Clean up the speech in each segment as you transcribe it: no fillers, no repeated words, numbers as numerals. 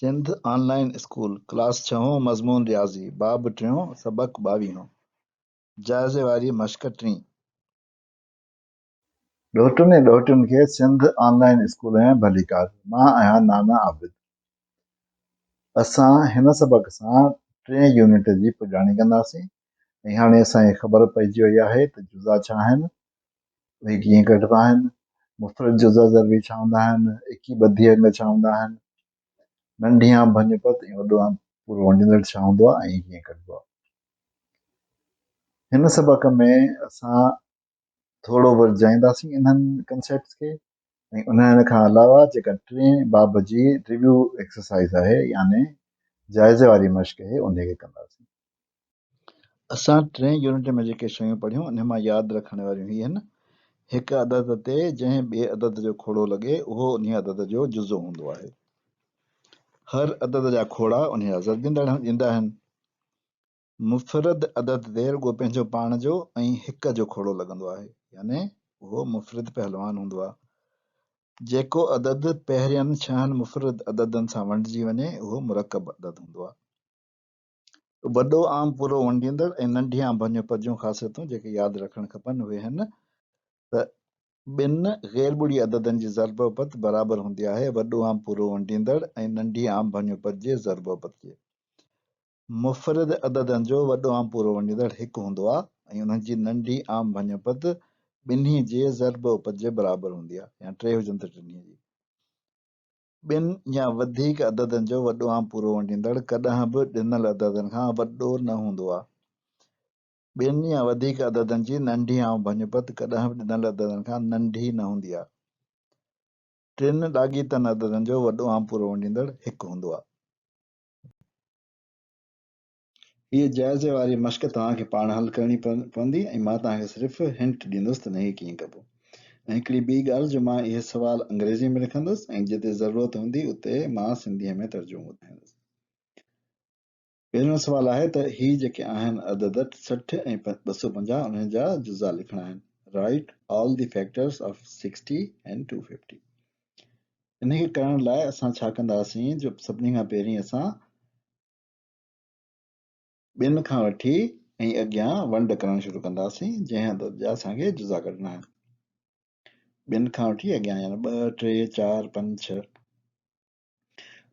سنڌ آن line school, class ڇهون، مضمون رياضي، باب ٽيون، سبق ٻاويهون، جائزي واري مشق ٽين. ڏوهٽن ۽ ڏوهٽين کي سنڌ آن لائين اسڪول ۾ ڀليڪار. مان آهيان نانا عابد. اسان هن سبق سان ٽئين يونٽ جي پڄاڻي ڪنداسين ۽ هاڻي اسان کي خبر پئجي وئي آهي ته جزا ڇا آهن، اهي ڪيئن ڪڍبا آهن، مفرد جزا ضربي ڇا هوندا آهن، ايڪي ٻڌي انگ ڇا هوندا آهن، ننڍي عام ڀڃ پت ۽ وڏو عام پورو ونڊيندڙ ڇا هوندو آهي ۽ ڪيئن ڪڍبو آهي. هن سبق ۾ اسان ٿورو ورجائينداسين انهن ڪنسيپٽس کي ۽ انهن کان علاوه جيڪا ٽئين باب جي ريويو ايڪسرسائز آهي يعني جائزي واري مشق آهي انهي کي ڪنداسين. اسان ٽئين يونٽ ۾ جيڪي شيون پڙهيون انهن مان ياد رکڻ واريون هي آهن، هڪ عدد تي جنهن ٻئي عدد جو کوڙو لڳي اهو انهي عدد جو جزو هوندو آهي. هر عدد جا کوڙا انهي جا ضربيندڙ ڏيندا آهن. مفرد عدد تي رڳو پنهنجو پاڻ جو ۽ هڪ جو کوڙو لڳندو آهي يعني اهو مفرد پهلوان هوندو آهي. جيڪو عدد پهرين ڇهن مفرد عددن سان ونڊجي وڃي اهو مرڪب عدد هوندو آهي. وڏو عام پورو ونڊيندڙ ۽ ننڍي عام ڀڃوپت جون خاصيتون جيڪي ياد رکڻ کپن اهي هن ته ٻن غير ٻڙي عددن جي ضرب اپت برابر هوندي آهي وڏو عام پورو ونڊيندڙ ۽ ننڍي عام ڀڃوپت جي ضرب اپت جي. مفرد عددن جو وڏو عام پورو ونڊيندڙ هڪ هوندو آهي ۽ انهن جي ننڍي عام ڀڃپت ٻنهي جي ضرب اپت جي برابر هوندي آهي يا ٽي هجن ته ٽنهي جي. ٻن يا وڌيڪ عددن جو وڏو عام پورو ونڊيندڙ ڪڏهن به ڏنل عددن کان وڏو نه هوندو آهي. ٻن يا وڌيڪ عددن جي ننڍي عام ڀڃپت ڪڏهن به ڏنل عددن کان ننڍي نه هوندي آهي. ٽن لاڳيتن عددن جو وڏو عام پورو ونڊيندڙ هڪ هوندو آهي. هيء جائزي واري مشق توهان کي پاڻ حل ڪرڻي پوندي ۽ مان توهان کي صرف هنٽ ڏيندس ته انهيء کي ڪيئن ڪبو. ۽ هڪڙي ٻي ڳالهه جو مان اهي سوال انگريزيء ۾ لکندس ۽ جتي ضرورت هوندي اتي مان سنڌيء ۾ ترجمو ٻڌائيندس. پهريون سوال آهي ته هي جيڪي آهن عدد 60 ۽ 250 انهن جا جزا لکڻا آهن، Write all the factors of 60 and 250. انهيء کي ڪرڻ لاء اسان ڇا ڪنداسين جو سڀني کان پهرين اسان ٻن کان وٺي ۽ اڳيان ونڊ ڪرڻ شروع ڪنداسين جنهن عدد جا اسان کي جزا ڪڍڻا آهن. ٻن کان وٺي اڳيان يعني ٻه، ٽي، چار، پنج، ڇهه.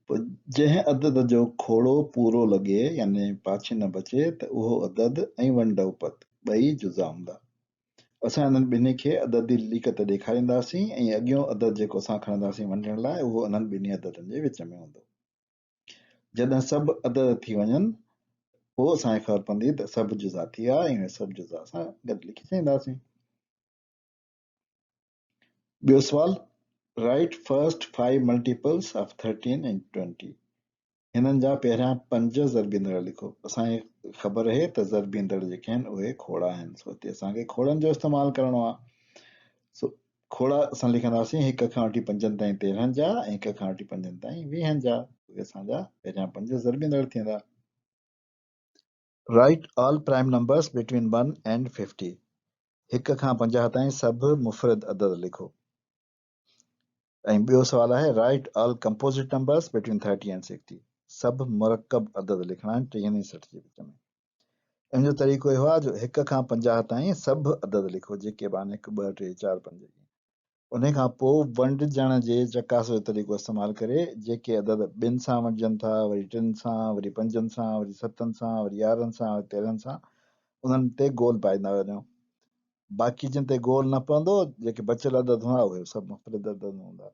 پوء جنهن عدد جو کوڙو پورو لڳي يعني پاڇي نه بچي ته اهو عدد ۽ ونڊ اپت ٻئي جزا هوندا. اسان انهن ٻنهي کي عددي ليڪ تي ڏيکارينداسين ۽ اڳيون عدد جيڪو اسان کڻنداسين ونڊڻ لاء اهو انهن ٻنهي عددن جي وچ ۾ هوندو. جڏهن سڀ عدد ٿي وڃن پوء اسان کي خبر پوندي ته سڀ جزا ٿي ويا ۽ اهي سڀ جزا اسان گڏ لکي ڇڏينداسين. ٻيو سوال، Write first five multiples of 13 and 20 هنن جا پهريان پنج ضربيندڙ لکو. اسان کي خبر اهي ته ضربيندڙ جيڪي آهن اهي کوڙا آهن سو هتي اسان کي کوڙن جو استعمال ڪرڻو آهي. سو کوڙا اسان لکنداسين هڪ کان وٺي پنجن تائين تيرهن جا ۽ هڪ کان وٺي پنجن تائين ويهن جا اهي اسان جا پهريان پنج ضربيندڙ ٿيندا. Write all prime numbers between one and 50 هڪ کان 50 تائين سڀ مفرد عدد لکو. ۽ ٻيو سوال آهي Write all composite numbers between 30 and 60 سڀ مرڪب عدد لکڻا آهن ٽيهن ۽ 60 جي وچ ۾. ان جو طريقو اهو آهي جو هڪ کان 50 تائين سڀ عدد لکو جيڪي به آهن هڪ ٻه ٽي چار پنج ائين. انهي کان پوء ونڊجڻ جي چڪاس جو طريقو استعمال ڪري جيڪي عدد ٻن سان ونڊجن ٿا وري ٽن سان وري پنجن سان وري ستن سان وري يارهن سان وري تيرهن سان انهن تي گول پائيندا وڃو. باقي جن تي گول نه پوندو، جيڪي بچيل عدد هوندا اهي سڀ مفرد عدد هوندا.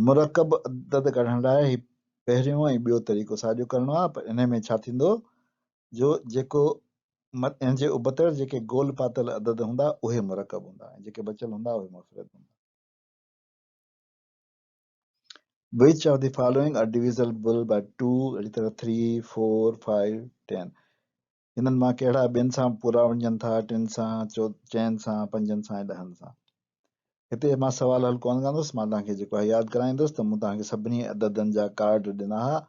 مرڪب عدد ڪڍڻ لاء هي پهريون ۽ ٻيو طريقو ساڳيو ڪرڻو آهي پر انهي ۾ ڇا ٿيندو جو جيڪو ان جي ابتڙ جيڪي گول پاتل عدد هوندا اهي مرڪب هوندا ۽ جيڪي بچيل هوندا اهي مفرد هوندا. Which of the following are divisible by 2 اهڙي طرح 3, 4, 5, 10 هنن مان ڪهڙا ٻن سان پورا وڃن ٿا، ٽن سان، چئن سان، پنجن سان ۽ ڏهن سان. هتي مان سوال حل ڪونه ڪندس، مان توهان کي جيڪو آهي ياد ڪرائيندس ته مون توهان کي سڀني عددن جا ڪارڊ ڏنا ها،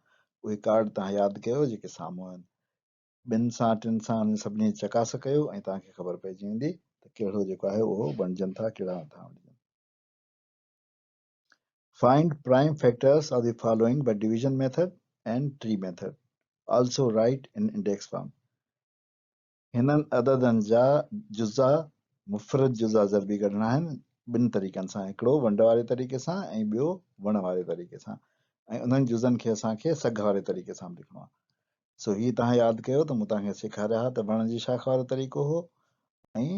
اهي ڪارڊ توهان ياد ڪيو جيڪي سامهون آهن. ٻن سان، ٽن سان انهن سڀني جي چڪاس ڪيو ۽ توهان کي خبر پئجي ويندي ته ڪهڙو جيڪو آهي اهو بڻجن ٿا ڪهڙا نٿا بڻجن. Find prime factors of the following by division method and tree method. Also write in index form. هنن عددن جا جزا مفرد جزا ضربي ڪڍڻا آهن ٻن طريقن سان، هڪڙو ونڊ واري طريقي سان ۽ ٻيو وڻ واري طريقي سان، ۽ انهن جزن کي اسان کي سگهه واري طريقي سان به لکڻو آهي. سو هي توهان ياد ڪيو ته مون توهان کي سيکاريا ها ته وڻ جي شاخ وارو طريقو هو ۽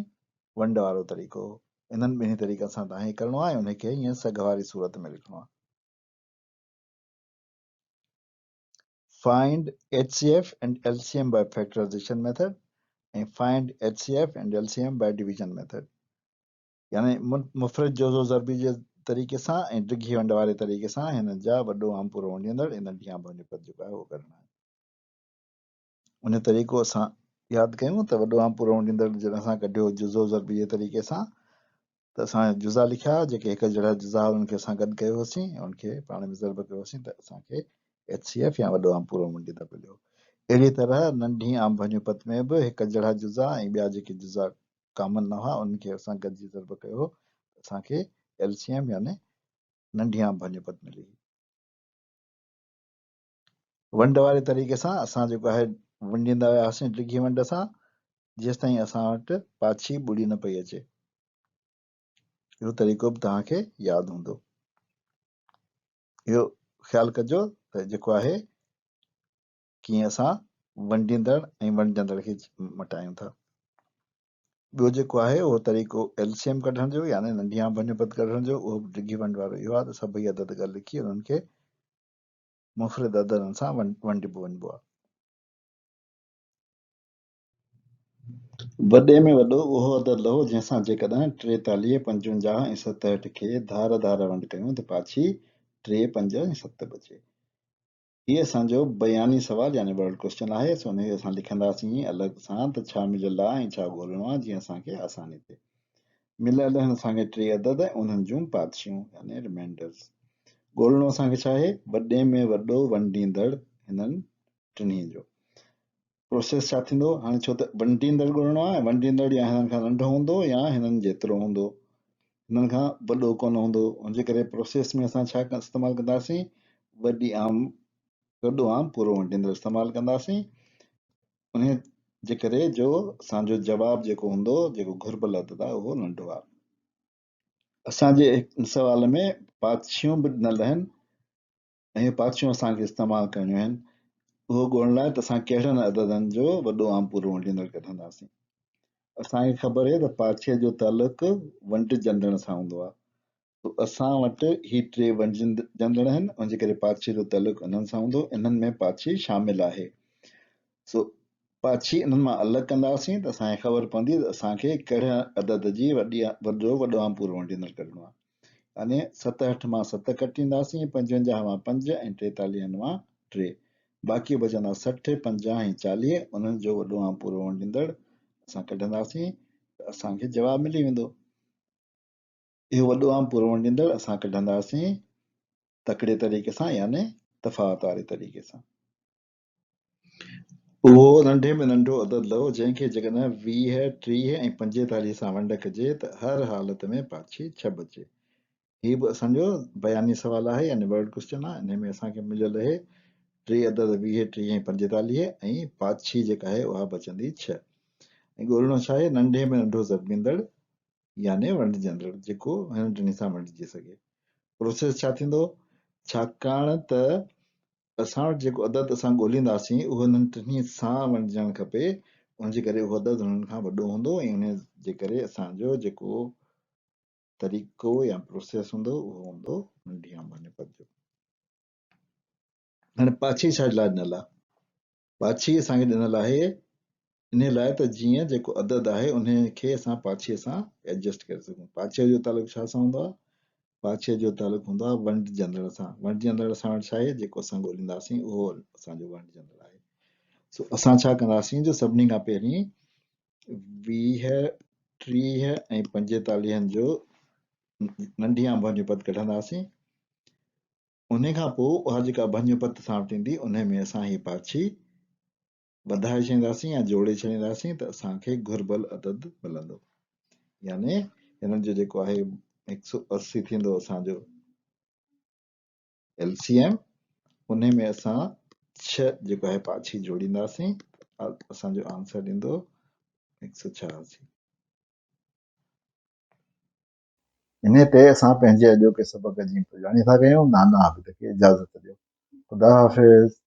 ونڊ وارو طريقو هو. انهن ٻنهي طريقن سان توهان کي ڪرڻو آهي ۽ انهي کي ائين سگهه واري صورت ۾ لکڻو آهي. Find HCF and LCM by factorization method ۽ find HCF and LCM by division method. يعني مفرد جزو ضربي جي طريقي سان ۽ ڊگهي ونڊ واري طريقي سان هن جا وڏو عام پورو ونڊيندڙ ۽ ننڍي عام ڀڃ جيڪو آهي اهو ڪڍڻا آهن. ان طريقو اسان ياد ڪيون ته وڏو عام پورو ونڊيندڙ جڏهن اسان ڪڍيو جزو ضربي جي طريقي سان ته اسان جزا لکيا جيڪي هڪ جهڙا جزا هئا انهن کي اسان گڏ ڪيو هوسين ۽ انهن کي پاڻ ۾ ضرب ڪيو هوسين ته اسان کي ايڇ سي ايف يا وڏو عام پورو ونڊيندڙ مليو. اهڙي طرح ننڍي عام ڀڃ پت ۾ به هڪ جهڙا جزا ۽ ٻيا جيڪي جزا ڪامن نه هئا انهن کي اسان گڏجي ضرب ڪيو هو ته اسان کي ايل سي ايم يعني ننڍي عام ڀڃ پت ملي هئي. ونڊ واري طريقي سان اسان جيڪو آهي ونڊيندا وياسين ڊگهي ونڊ سان جيستائين اسان وٽ پاڇي ٻڙي نه پئي اچي. اهو طريقو به توهان کي ياد هوندو. اهو خيال ڪجو ته جيڪو آهي ڪيئن اسان ونڊيندڙ ۽ ونڊجندڙ کي مٽايون ٿا. ٻيو جيڪو آهي اهو طريقو ايل سي ايم ڪڍڻ جو يعني ننڍي عام ڀڃ پد ڪڍڻ جو اهو به ڊگهي ونڊ وارو اهو آهي ته سڀئي عدد گڏ لکي انهن کي منفرد عددن سان ونڊبو وڃبو آهي. وڏي ۾ وڏو اهو عدد لهو جنهن سان جيڪڏهن 43، 55 ۽ 67 کي ڌار ڌار ونڊ ڪيون ته پاڇي 3، 5 ۽ 7 بچي. هي اسان جو بياني سوال يعني ورڊ ڪوئسچن آهي سو ان کي اسان لکنداسين الڳ سان ته ڇا مليل آهي ۽ ڇا ڳولڻو آهي جيئن اسان کي آساني ٿئي. مليل آهن اسان کي ٽي عدد ۽ انهن جون پادشيون يعني رمينڊرز. ڳولڻو اسان کي ڇا آهي؟ وڏي ۾ وڏو ونڊيندڙ هنن ٽنهي جو. پروسيس ڇا ٿيندو؟ هاڻي ڇو ته ونڊيندڙ ڳولڻو آهي، ونڊيندڙ يا هنن کان ننڍو هوندو يا هنن جيترو هوندو، هنن کان وڏو ڪونه هوندو، ان جي ڪري پروسيس ۾ اسان ڇا استعمال ڪنداسين؟ وڏي عام وڏو عام پورو ونڊيندڙ استعمال ڪنداسين. انهيء جي ڪري جو اسان جو جواب جيڪو هوندو، جيڪو گهربل عدد آهي، اهو ننڍو آهي. اسان جي هن سوال ۾ پاتشيون به ڏنل آهن ۽ اهي پاتشيون اسان کي استعمال ڪرڻيون آهن، اهو ڳولڻ لاء ته اسان ڪهڙن عددن جو وڏو عام پورو ونڊيندڙ ڪڍنداسين. اسان کي خبر آهي ته پاڇي جو تعلق ونڊجندڙ سان هوندو آهي. سو اسان وٽ هي ٽي ونڊجندڙ آهن، ان جي ڪري پاڇي جو تعلق انهن سان هوندو، انهن ۾ پاڇي شامل آهي. سو پاڇي انهن مان الڳ ڪنداسين ته اسان کي خبر پوندي ته اسان کي ڪهڙي عدد جي وڏي وڏو وڏو عام پورو ونڊيندڙ ڪڍڻو آهي. يعني ستهٺ مان ست ڪٽينداسين، 55 مان پنج ۽ ٽيتاليهن مان ٽي. باقي بچندا 60، 50 ۽ 40، انهن جو وڏو عام پورو ونڊيندڙ اسان ڪڍنداسين ته اسان کي جواب ملي ويندو. اهو وڏو عام پورو ونڊيندڙ اسان ڪڍنداسين تڪڙي طريقي سان يعني تفاوت واري طريقي سان. اهو ننڍي ۾ ننڍو عدد لهو جنهن کي جيڪڏهن 20، 30 ۽ 45 سان ونڊ ڪجي ته هر حالت ۾ پاڇي ڇهه بچي. هي به اسان جو بياني سوال آهي يعني ورڊ ڪوئسچن آهي. انهي ۾ اسان کي مليل اهي ٽي عدد 20، 30 ۽ 45 ۽ پاڇي جيڪا آهي اها بچندي ڇهه. ۽ ڳولڻو ڇا آهي؟ ننڍي ۾ ننڍو ضربيندڙ يعني ونڊجندڙ جيڪو هنن ٽنهي سان ونڊجي سگهي. پروسيس ڇا ٿيندو؟ ڇاڪاڻ ته اسان وٽ جيڪو عدد اسان ڳولينداسين اهو هنن ٽنهي سان ونڊجڻ کپي، ان جي ڪري اهو عدد هنن کان وڏو هوندو ۽ انهي جي ڪري اسان جو جيڪو طريقو يا پروسيس هوندو اهو هوندو ننڍي آمدني پد جو. هاڻي پاڇي ڇا لاء ڏنل آهي؟ پاڇي اسان کي ڏنل آهي انهي لاء ته جيئن جيڪو عدد آهي انهي کي اسان پاڇي سان ايڊجسٽ ڪري سگهون. پاڇي جو تعلق ڇا سان هوندو آهي؟ پاڇي جو تعلق هوندو آهي ونڊجندڙ سان. ونڊجندڙ اسان وٽ ڇا آهي؟ جيڪو اسان ڳولينداسين اهو اسان جو ونڊجندڙ آهي. سو اسان ڇا ڪنداسين جو سڀني کان پهرين 20، 30 ۽ 45 جو ننڍي آنڀن جو پد ڪڍنداسين. انهي کان پوء اها جيڪا ڀڃ پت اسان وٽ ايندي انهي ۾ اسان هي پاڇي وڌائي ڇڏينداسين يا جوڙي ڇڏينداسين ته اسان کي گهربل عدد ملندو. يعني هنن جو جيڪو آهي 180 ٿيندو اسان جو. ايل سي ايم انهي ۾ اسان 6 جيڪو آهي پاڇي جوڙينداسين اسان جو آنسر ايندو 186. انهي تي اسان پنهنجي اڄوڪي سبق جي پڄاڻي ٿا ڪيون. نانا عابد کي اجازت ڏيو. خدا حافظ.